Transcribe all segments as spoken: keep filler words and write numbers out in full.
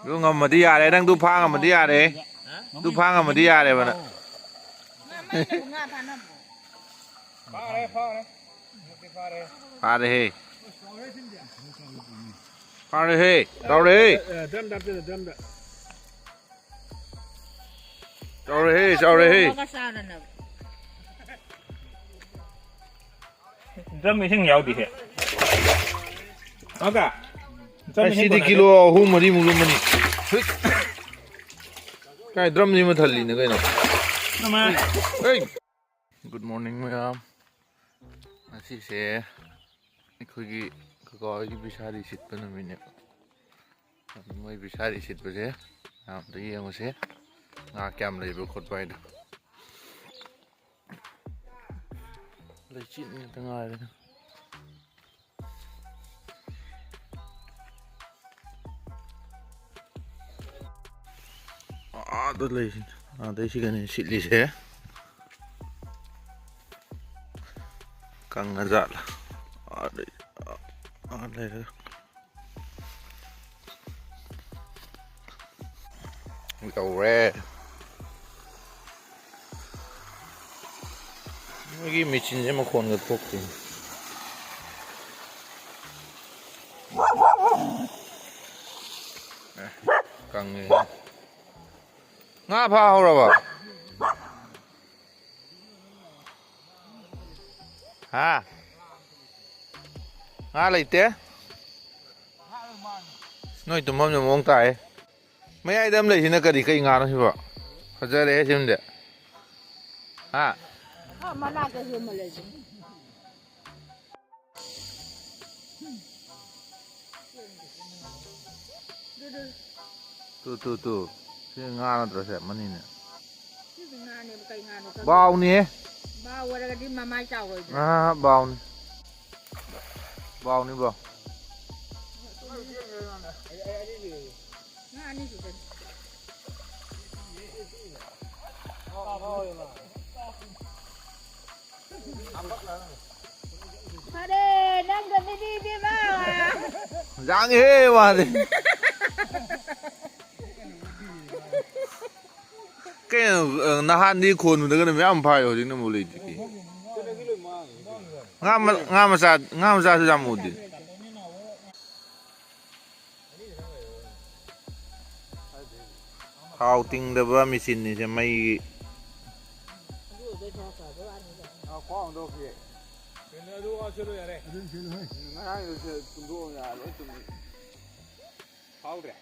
ꯑꯗꯨ ꯉꯝꯃꯗꯤ ꯌꯥꯔꯦ, ꯅꯪ ꯑꯗꯨ ꯐꯥ ꯉꯝꯃꯗꯤ ꯌꯥꯔꯦ꯫ ꯑꯗꯨ ꯐꯥ ꯉꯝꯃꯗꯤ ꯌꯥꯔꯦꯕ ꯅꯪ꯫ ꯐꯥꯔꯦꯍꯦ꯫ ꯐꯥꯔꯦꯍꯦ꯫ ꯆꯥꯎꯔꯦꯍꯦ꯫ ꯆꯥꯎꯔꯦꯍꯦ, ꯆꯥꯎꯔꯦꯍꯦ꯫ ꯗ꯭ꯔꯝ ꯏꯁꯤꯡ ꯌꯥꯎꯗꯦꯍꯦ꯫ ꯃꯀꯥ, ꯗ꯭ꯔꯝ ꯏꯁꯤꯡ ꯁꯤꯗꯤ ꯀꯣꯟꯅꯗꯦ꯫ ꯀꯤꯂꯣ ꯑꯍꯨꯝ ꯃꯔꯤꯃꯨꯛ ꯂꯨꯝꯃꯅꯤ꯫ ꯍꯨꯏꯠ꯫ ꯀꯥꯏ ꯗ꯭ꯔꯝꯁꯤꯃ ꯊꯜꯂꯤꯅ ꯀꯩꯅꯣ? ꯅꯃꯥ꯫ ꯍꯩ! Good morning ꯃꯌꯥꯝ꯫ ꯉꯁꯤꯁꯦ ꯑꯩꯈꯣꯏꯒꯤ ꯀꯀꯥ ꯍꯣꯏꯒꯤ ꯕꯤꯁꯥꯔꯤ ꯁꯤꯠꯄ ꯅꯨꯃꯤꯠꯅꯦꯕ꯫ ꯑꯗꯨ ꯃꯣꯏ ꯕꯤꯁꯥꯔꯤ ꯁꯤꯠꯄꯁꯦ ꯃꯌꯥꯝ ꯑꯝꯇ ꯌꯦꯡꯉꯨꯁꯦ꯫ ꯉꯥ ꯀꯌꯥꯝ ꯂꯩꯕ ꯈꯣꯠꯄ ꯍꯥꯏꯗꯣ꯫ ꯂꯩꯆꯤꯟ ꯉꯥꯛꯇ ꯉꯥꯏꯔꯦ꯫ ꯑꯥꯗ ꯂꯩꯁꯤꯅꯦ꯫ ꯑꯥꯗꯩ ꯁꯤꯒꯅꯤ ꯁꯤꯠꯂꯤꯁꯦ꯫ ꯀꯪꯉꯖꯥꯠꯂ? ꯑꯥꯗꯩ, ꯑꯥ, ꯑꯥ ꯂꯩꯔꯦ꯫ ꯇꯧꯔꯦ꯫ ꯃꯣꯏꯒꯤ ꯃꯦꯆꯤꯟꯁꯦ ꯃꯈꯣꯟꯒ ꯊꯣꯛꯇꯦ꯫ ꯑꯦ, ꯀꯪꯉꯦ꯫ ꯉꯥ ꯐꯥ ꯍꯧꯔꯕ? ꯍꯥ? ꯉꯥ ꯂꯩꯇꯦ? ꯅꯣꯏ ꯇꯨꯝꯐꯝꯁꯨ ꯃꯑꯣꯡ ꯇꯥꯏ꯫ ꯃꯌꯥꯏꯗ ꯑꯃ ꯂꯩꯁꯤꯅ ꯀꯔꯤ, ꯀꯩ ꯉꯥꯅꯣ ꯁꯤꯕꯣ? ꯐꯖꯔꯦꯍꯦ ꯁꯤꯃꯗꯤ꯫ ꯍꯥ? ꯑꯥ, ꯃꯅꯥꯛꯇ ꯌꯣꯝꯃ ꯂꯩꯕꯅꯤ꯫ Two, two, two. ꯁꯤ ꯉꯥ ꯅꯠꯇ꯭ꯔꯣ ꯁꯦ? ꯃꯅꯤꯅꯦ꯫ ꯁꯤꯗꯤ ꯉꯥꯅꯦꯕ, ꯀꯩ ꯉꯥꯅꯣ ꯈꯪꯗꯦ꯫ ꯕꯥꯎꯅꯤꯍꯦ꯫ ꯕꯥꯎ ꯑꯣꯏꯔꯒꯗꯤ ꯃꯃꯥꯏ ꯆꯥꯎꯔꯣꯏꯗ꯭ꯔꯥ? ꯑꯥ, ꯕꯥꯎꯅꯤ꯫ ꯕꯥꯎꯅꯤ, ꯕꯥꯎ꯫ ꯉꯥ ꯑꯅꯤ ꯈꯛꯇꯅꯤ꯫ ꯐꯔꯦ, ꯅꯪꯒ ꯃꯤꯗꯤ ꯏꯕꯦꯝꯃ꯫ ꯌꯥꯡꯉꯦꯍꯦ ꯃꯥꯗꯤ꯫ ꯀꯩꯅꯣ, ꯑ, ꯅꯍꯥꯟꯗꯤ ꯈꯣꯟꯕꯗꯒꯅ ꯃꯌꯥꯝ ꯐꯥꯏ, ꯍꯧꯖꯤꯛꯅ ꯑꯃꯨꯛ ꯂꯩꯇꯦ꯫ ꯉꯥ ꯃ-, ꯉꯥ ꯃꯆꯥ, ꯉꯥ ꯃꯆꯥꯁꯨ ꯌꯥꯝ ꯎꯗꯦ꯫ ꯊꯥꯎ ꯇꯤꯡꯗꯕ ꯃꯦꯆꯤꯟꯅꯤꯁꯦ ꯃꯩꯒꯤ꯫ ꯉꯔꯥꯡꯒꯤꯗꯨꯁꯨ ꯇꯨꯝꯊꯣꯛꯑꯣ ꯌꯥꯔꯦ, ꯂꯣꯏ ꯇꯨꯝꯃꯦ꯫ ꯐꯥꯎꯗ꯭ꯔꯦ꯫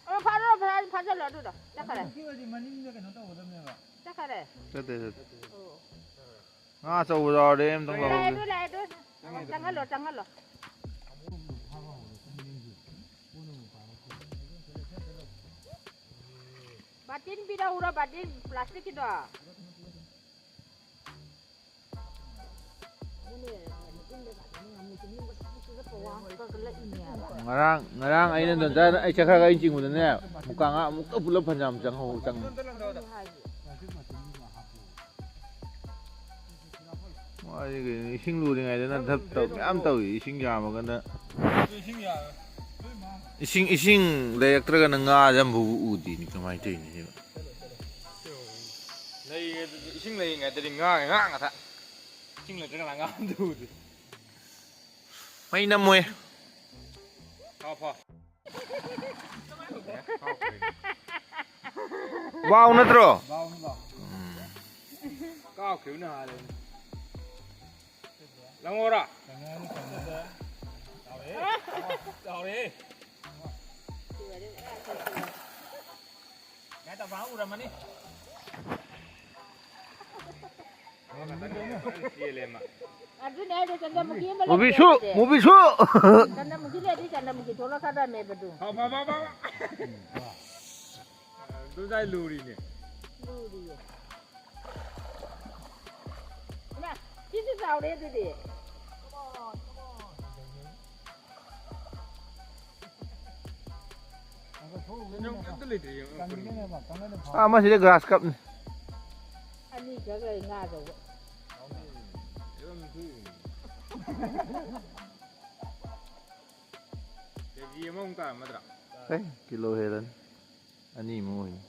ꯑꯣ, ꯐꯥꯔꯣ, ꯐꯥꯔꯣ, ꯐꯥꯖꯜꯂꯣ ꯑꯗꯨꯗꯣ꯫ ꯆꯠꯈꯔꯦ꯫ ꯁꯤ ꯑꯣꯏꯔꯗꯤ ꯃꯅꯤꯡꯗ ꯀꯩꯅꯣ ꯇꯧꯒꯗꯕꯅꯦꯕ꯫ ꯆꯠꯈꯔꯦ꯫ ꯆꯠꯇꯦ, ꯆꯠꯇꯦ꯫ ꯑꯣ꯫ ꯉꯥ ꯑꯆꯧꯕ ꯌꯥꯎꯔꯗꯤ ꯑꯝꯇꯪ ꯂꯥꯛꯑꯦ ꯂꯧꯍꯧꯒꯦ꯫ ꯑꯗꯨ, ꯂꯥꯛꯑꯦ ꯑꯗꯨ꯫ ꯆꯪꯍꯜꯂꯣ, ꯆꯪꯍꯜꯂꯣ꯫ ꯕꯥꯇꯤꯟ ꯄꯤꯔꯛꯎꯔꯣ, ꯕꯥꯇꯤꯟ ꯄ꯭ꯂꯥꯁꯇꯤꯛꯀꯤꯗꯣ? ꯉꯔꯥꯡ, ꯉꯔꯥꯡ ꯑꯩꯅ ꯗꯣꯟꯆꯥ ꯑꯩ ꯆꯠꯈ꯭ꯔꯒ ꯑꯩ ꯆꯤꯡꯕꯗꯅꯦ, ꯃꯨꯀꯥ ꯉꯥ ꯑꯃꯨꯛꯇ ꯄꯨꯂꯞ ꯐꯅꯌꯥꯝ ꯆꯪꯍꯧ-, ꯆꯪꯉꯤ꯫ ꯃꯥꯗꯤ ꯀꯩꯅꯣ, ꯏꯁꯤꯡ ꯂꯨꯔꯤꯉꯩꯗꯅ ꯙꯞ ꯇꯧ-, ꯃꯌꯥꯝ ꯇꯧꯏ, ꯏꯁꯤꯡ ꯌꯥꯝꯃꯒꯅ꯫ ꯏꯁꯤꯡ, ꯏꯁꯤꯡ ꯂꯩꯔꯛꯇ꯭ꯔꯒꯅ ꯉꯥꯁꯦ ꯑꯃꯐꯥꯎ ꯎꯗꯦꯅꯤ, ꯀꯃꯥꯏꯅ ꯇꯧꯔꯤꯅꯣ ꯁꯤꯕꯣ? ꯂꯩ-, ꯏꯁꯤꯡ ꯂꯩꯔꯤꯉꯩꯗꯗꯤ ꯉꯥ, ꯉꯥ ꯉꯥꯛꯇ꯫ ꯏꯁꯤꯡ ꯂꯩꯇ꯭ꯔꯒꯅ ꯉꯥ ꯑꯝꯇ ꯎꯗꯦ꯫ ꯃꯩ ꯅꯝꯃꯣꯏ꯫ ꯐꯥꯎ, ꯐꯥꯎ꯫ ꯋꯥꯎ ꯅꯠꯇ꯭ꯔꯣ? ꯕꯥꯎꯅꯤ, ꯕꯥꯎ꯫ ꯎꯝ꯫ ꯀꯥꯎꯈꯤꯕꯅ ꯍꯥꯜꯂꯦꯅꯦ꯫ ꯂꯪꯉꯣꯔꯥ? ꯆꯥꯎꯔꯦ꯫ ꯆꯥꯎꯔꯦ꯫ ꯉꯥꯏ ꯇꯧꯕ ꯎꯔꯝꯃꯅꯤ꯫ ꯑꯗꯨꯅꯦ ꯍꯥꯏꯗꯣ, ꯆꯟꯗ꯭ꯔꯃꯨꯈꯤ ꯑꯃ ꯂꯩꯕꯗꯣ ꯃꯨꯕꯤꯁꯨ, ꯍꯥꯏꯁꯦ꯫ ꯃꯨꯕꯤꯁꯨ꯫ ꯆꯟꯗ꯭ꯔꯃꯨꯈꯤ ꯂꯩꯔꯗꯤ ꯆꯟꯗ꯭ꯔꯃꯨꯈꯤ ꯊꯣꯛꯂꯛꯀꯗꯕꯅꯦꯕ ꯑꯗꯨ꯫ ꯐꯥꯎ, ꯐꯥꯎ, ꯐꯥꯎ, ꯐꯥꯎ꯫ ꯑꯗꯨꯗꯥꯏ ꯂꯨꯔꯤꯅꯦ꯫ ꯂꯨꯔꯤꯌꯦ꯫ ꯏꯃꯥ, ꯁꯤꯁꯨ ꯆꯥꯎꯔꯦ ꯑꯗꯨꯗꯤ꯫ ꯅꯪ ꯀꯩꯝꯇ ꯂꯩꯇ꯭ꯔꯦ, ꯌꯦꯡꯉꯣ, ꯀꯪꯉꯤꯅꯦꯕ, ꯀꯪꯉꯤꯅꯦ ꯐꯥꯎ꯫ ꯑꯥ, ꯑꯃꯁꯤꯗꯤ ꯒ꯭ꯔꯥꯁ ꯀꯞꯅꯤ꯫ ꯑꯅꯤꯈꯛ ꯂꯩ ꯉꯥ ꯑꯆꯧꯕ꯫ ꯀꯦꯖꯤ ꯑꯃꯃꯨꯛ ꯇꯥꯔꯝꯃꯗ꯭ꯔꯥ? ꯑꯦ, ꯀꯤꯂꯣ ꯍꯦꯜꯂꯅꯤ꯫ ꯑꯅꯤꯃꯨꯛ ꯑꯣꯏꯅꯤ꯫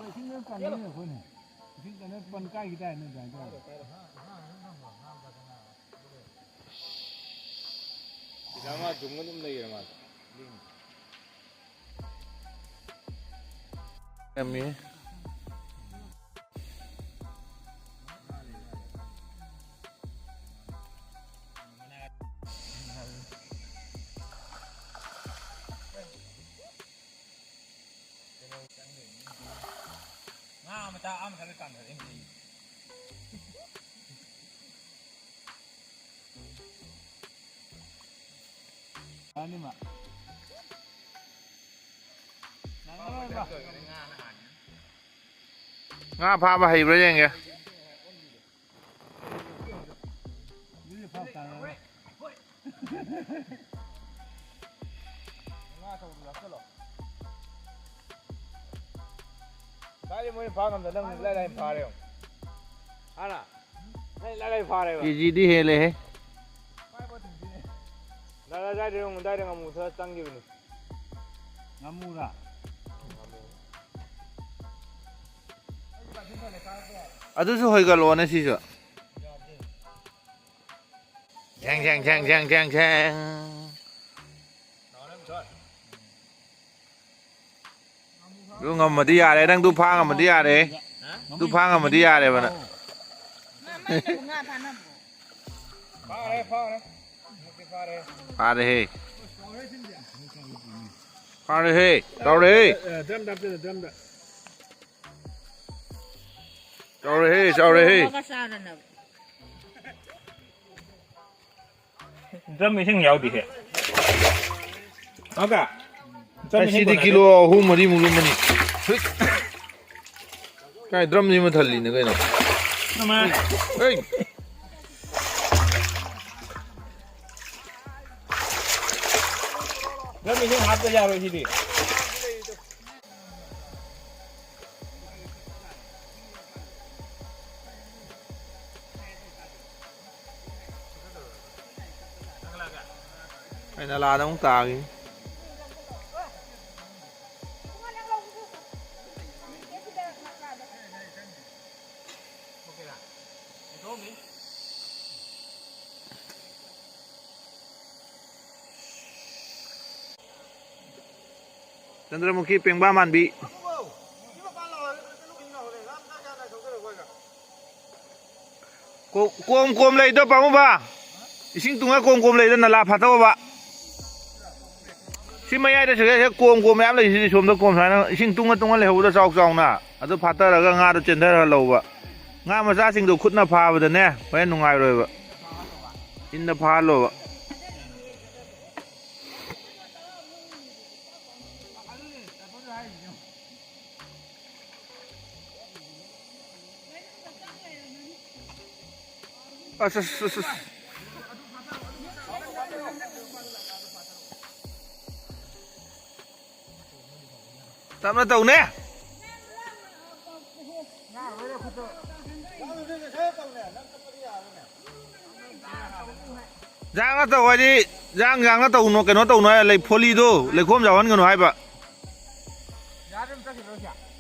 ꯏꯁꯤꯡ ꯂꯣꯏ ꯀꯪꯉꯦ ꯑꯩꯈꯣꯏꯅ꯫ ꯏꯁꯤꯡ ꯀꯪꯉꯦ ꯄꯟ ꯀꯥꯏꯒꯤ ꯇꯥꯏꯅꯦ ꯑꯗꯨꯃꯥꯏꯅ ꯇꯧꯔꯒ꯫ ꯄꯩꯁꯥ ꯃꯥ ꯖꯨꯝ ꯑꯗꯨꯝ ꯂꯩꯔꯦ ꯃꯥꯗꯤ꯫ ꯌꯥꯝꯃꯤ꯫ ꯉꯥ ꯃꯆꯥ ꯑꯥ ꯃꯊꯛꯇ ꯀꯥꯟꯊꯔꯛꯏ꯫ ꯌꯥꯅꯤꯃ꯫ ꯅꯪꯉꯔꯣꯏꯕ꯫ ꯉꯥ ꯐꯥꯕ ꯍꯩꯕ꯭ꯔꯥ ꯌꯦꯡꯒꯦ꯫ ꯑꯗꯨꯗꯤ ꯐꯥꯎ ꯇꯥꯔꯔꯣꯏ꯫ ꯉꯥ ꯑꯆꯧꯕꯗꯨ ꯂꯧꯁꯜꯂꯣ꯫ ꯀꯥꯏꯗꯩ ꯃꯣꯏꯅ ꯐꯥ ꯉꯝꯗ ꯅꯪ ꯏꯂꯥꯏ ꯂꯥꯏꯅ ꯐꯥꯔꯦ ꯌꯦꯡꯉꯣ꯫ ꯍꯥꯟꯅ ꯅꯪ ꯏꯂꯥꯏ ꯂꯥꯏꯅ ꯐꯥꯔꯦꯕ꯫ ꯀꯦꯖꯤꯗꯤ ꯍꯦꯜꯂꯦꯍꯦ꯫ ꯅꯪ ꯑꯗꯥꯏꯗ ꯌꯦꯡꯉꯨ, ꯑꯗꯥꯏꯗ ꯉꯥꯃꯨ ꯈꯔ ꯆꯪꯈꯤꯕꯅꯤ꯫ ꯉꯥꯃꯨꯔꯥ? ꯑꯗꯨꯁꯨ ꯍꯣꯏꯒꯠꯂꯛꯑꯣꯅꯦ ꯁꯤꯁꯨ꯫ ꯁꯦꯡ, ꯁꯦꯡ, ꯁꯦꯡ, ꯁꯦꯡ, ꯁꯦꯡ, ꯁꯦꯡ꯫ ꯑꯗꯨ ꯉꯝꯃꯗꯤ ꯌꯥꯔꯦ, ꯅꯪ ꯑꯗꯨ ꯐꯥ ꯉꯝꯃꯗꯤ ꯌꯥꯔꯦ꯫ ꯑꯗꯨ ꯐꯥ ꯉꯝꯃꯗꯤ ꯌꯥꯔꯦꯕ ꯅꯪ꯫ ꯃꯥ, ꯃꯥꯏꯅꯕꯨ ꯉꯥ ꯐꯥꯅꯕ꯭ꯔꯣ? ꯐꯥꯔꯦ, ꯐꯥꯔꯦ꯫ ꯍꯧꯖꯤꯛꯇꯤ ꯐꯥꯔꯦ꯫ ꯐꯥꯔꯦꯍꯦ꯫ ꯐꯥꯔꯦꯍꯦ꯫ ꯆꯥꯎꯔꯦꯍꯦ꯫ ꯑꯦ, ꯗ꯭ꯔꯝꯗ ꯍꯥꯞꯆꯤꯜꯂꯣ, ꯗ꯭ꯔꯝꯗ꯫ ꯆꯥꯎꯔꯦꯍꯦ, ꯆꯥꯎꯔꯦꯍꯦ꯫ ꯊꯣꯡꯉꯒ ꯆꯥꯗꯅꯕ꯫ ꯗ꯭ꯔꯝ ꯏꯁꯤꯡ ꯌꯥꯎꯗꯦꯍꯦ꯫ ꯃꯥꯒ꯫ ꯗ꯭ꯔꯝ ꯏꯁꯤꯡ ꯑꯁꯤꯗꯤ ꯀꯣꯟꯅꯗꯦ꯫ ꯀꯤꯂꯣ ꯑꯍꯨꯝ ꯃꯔꯤꯃꯨꯛ ꯂꯨꯝꯃꯅꯤ꯫ ꯍꯨꯏꯠ꯫ ꯀꯥꯏ ꯗ꯭ꯔꯝꯁꯤꯃ ꯊꯜꯂꯤꯅꯦ ꯀꯩꯅꯣ꯫ ꯅꯃꯥ꯫ ꯍꯩ꯫ ꯗ꯭ꯔꯝ ꯏꯁꯤꯡ ꯍꯥꯞꯇ ꯌꯥꯔꯣꯏ ꯁꯤꯗꯤ꯫ ꯑꯩ ꯅꯂꯥꯗ ꯑꯃꯨꯛ ꯇꯥꯈꯤꯅꯤ꯫ ꯆꯟꯗ꯭ꯔꯃꯨꯈꯤ ꯄꯦꯡꯕꯥ ꯃꯥꯟꯕꯤ꯫ ꯀꯣ-, ꯀꯣꯝ ꯀꯣꯝ ꯂꯩꯗꯣ ꯄꯥꯝꯃꯨꯕ꯫ ꯏꯁꯤꯡ ꯇꯨꯡꯉ ꯀꯣꯝ ꯀꯣꯝ ꯂꯩꯗꯣ ꯅꯂꯥ ꯐꯥꯠꯇꯧꯕ꯫ ꯁꯤ ꯃꯌꯥꯏꯗ ꯁꯤꯗ ꯍꯦꯛ ꯀꯣꯝ ꯀꯣꯝ ꯃꯌꯥꯝ ꯂꯩꯁꯤꯗꯤ ꯁꯣꯝꯗ ꯀꯣꯝ ꯁꯨꯃꯥꯏꯅ ꯏꯁꯤꯡ ꯇꯨꯡꯉ ꯇꯨꯡꯉ ꯂꯩꯍꯧꯕꯗꯣ ꯆꯥꯎ ꯆꯥꯎꯅ꯫ ꯑꯗꯨ ꯐꯥꯠꯇꯔꯒ ꯉꯥꯗꯣ ꯆꯦꯟꯊꯔ ꯂꯧꯕ꯫ ꯉꯥ ꯃꯆꯥꯁꯤꯡꯗꯣ ꯈꯨꯠꯅ ꯐꯥꯕꯗꯅꯦ ꯍꯣꯔꯦꯟ ꯅꯨꯡꯉꯥꯏꯔꯣꯏꯕ꯫ ꯏꯟꯗ ꯐꯥꯍꯜꯂꯣꯕ꯫ ꯑꯁ, ꯑꯁ, ꯑꯁ, ꯑꯁ꯫ ꯇꯞꯅ ꯇꯧꯅꯦ꯫ ꯌꯥꯡꯅ ꯇꯧ ꯍꯥꯏꯗꯤ, ꯌꯥꯡ, ꯌꯥꯡꯅ ꯇꯧꯅꯣ, ꯀꯩꯅꯣ ꯇꯧꯅꯣ ꯍꯥꯏ, ꯂꯩ, ꯐꯣꯂꯤꯗꯣ ꯂꯩꯈꯣꯝ ꯌꯥꯎꯍꯟꯒꯅꯨ ꯍꯥꯏꯕ꯫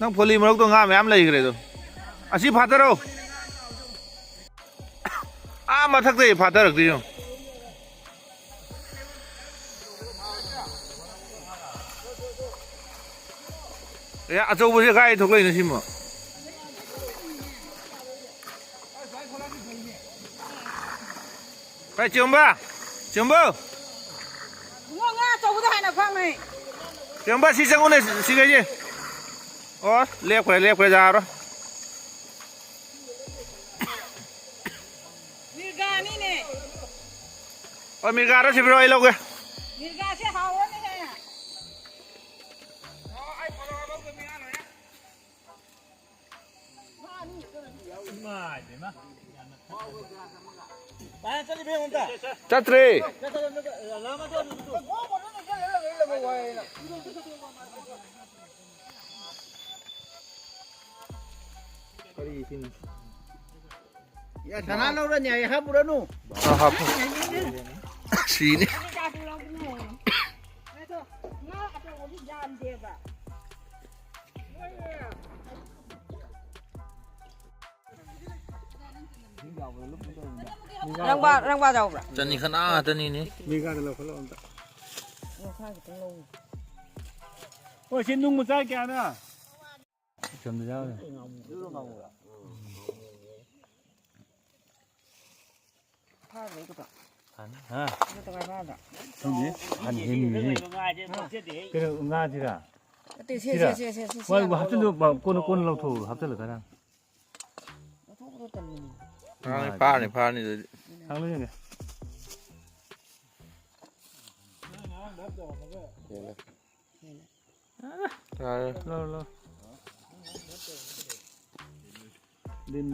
ꯅꯪ ꯐꯣꯂꯤ ꯃꯔꯛꯇꯣ ꯉꯥ ꯃꯌꯥꯝ ꯂꯩꯈ꯭ꯔꯦ ꯑꯗꯣ꯫ ꯑꯁꯤ ꯐꯥꯊꯔꯣ꯫ ꯑꯥ ꯃꯊꯛꯇꯩ ꯐꯥꯊꯔꯛꯇꯣꯏ ꯌꯦꯡꯉꯣ꯫ ꯑꯦ, ꯑꯆꯧꯕꯁꯦ ꯀꯥꯏ ꯊꯣꯛꯂꯛꯏꯅꯣ ꯁꯤꯃꯣ? ꯀꯥꯏ ꯆꯦꯝꯕ? ꯆꯦꯝꯕ? ꯏꯕꯨꯡꯉꯣ, ꯉꯥ ꯑꯆꯧꯕꯗꯣ ꯍꯥꯟꯅ ꯐꯪꯉꯦ꯫ ꯆꯦꯝꯕ, ꯁꯤ ꯆꯪꯉꯨꯅꯦ, ꯁꯤ ꯀꯩꯁꯦ꯫ ꯑꯣ, ꯂꯦꯞꯈ꯭ꯔꯦ, ꯂꯦꯞꯈ꯭ꯔꯦ, ꯌꯥꯔꯣꯏ꯫ ꯃꯤꯔꯒꯥꯅꯤꯅꯦ꯫ ꯑꯣ, ꯃꯤꯔꯒꯥꯔꯣ ꯁꯤꯕꯤꯔꯣ, ꯑꯩ ꯂꯧꯒꯦ꯫ ꯃꯤꯔꯒꯥꯁꯦ ꯍꯥꯎꯔꯅꯤꯍꯦ꯫ ꯆꯠꯇ꯭ꯔꯦ꯫ ꯀꯔꯤ ꯁꯤꯅ? ꯌꯥ, ꯁꯅꯥ ꯂꯧꯔꯅꯤ ꯍꯥꯏ, ꯍꯥꯞꯄꯨꯔꯅꯨ꯫ ꯑ, ꯍꯥꯞꯄꯨ꯫ ꯁꯤꯅꯤ꯫ ꯉꯥ ꯑꯆꯧꯕꯗꯤ ꯌꯥꯝꯗꯦꯕ꯫ ꯔꯪꯕꯥ, ꯔꯪꯕꯥ ꯌꯥꯎꯕ꯭ꯔꯥ? ꯆꯅꯤ ꯈꯅꯥ ꯉꯥꯛꯇꯅꯤꯅꯦ꯫ ꯃꯤꯒꯥꯗ ꯂꯧꯈꯠꯂꯣ ꯑꯝꯇ꯫ ꯂꯣꯈꯥ ꯈꯤꯇꯪ ꯂꯧ꯫ ꯍꯣꯏ, ꯁꯤ ꯅꯨꯡ ꯃꯆꯥ ꯀꯌꯥꯅ? ꯏꯆꯝꯗ ꯌꯥꯎꯔꯦ꯫ ꯐꯥꯗ꯭ꯔꯣ ꯑꯗꯨꯒ? ꯐꯥꯅꯤ꯫ ꯍꯥ? ꯑꯗꯨ ꯇꯉꯥꯏ ꯐꯥꯗ꯭ꯔꯥ? ꯈꯪꯗꯦ꯫ ꯐꯥꯅꯤ ꯍꯦꯟꯅꯤ꯫ ꯀꯩꯅꯣ, ꯉꯥꯁꯤꯔꯥ? ꯅꯠꯇꯦ, ꯁꯦ, ꯁꯤꯔꯥ? ꯁꯦ, ꯁꯦ, ꯁꯦ, ꯁꯦ, ꯁꯦ, ꯍꯣꯏ, ꯁꯦ, ꯍꯥꯞꯆꯤꯜꯂꯨ, ꯀꯣꯟꯅ, ꯀꯣꯟꯅ ꯂꯧꯊꯣꯛꯎ, ꯍꯥꯞꯆꯤꯜꯂꯨ ꯈꯔ꯫ ꯂꯧꯊꯣꯛꯄꯗꯣ ꯇꯜꯂꯤꯅꯦ꯫ ꯐꯥꯔꯅꯤ, ꯐꯥꯔꯅꯤ, ꯐꯥꯔꯅꯤ ꯑꯗꯨꯗꯤ꯫ ꯊꯥꯡꯂ ꯌꯦꯡꯒꯦ꯫ ꯌꯦꯡꯉꯦ꯫ ꯌꯥꯔꯦ꯫ ꯂꯧ, ꯂꯧ꯫ ꯂꯤꯟ,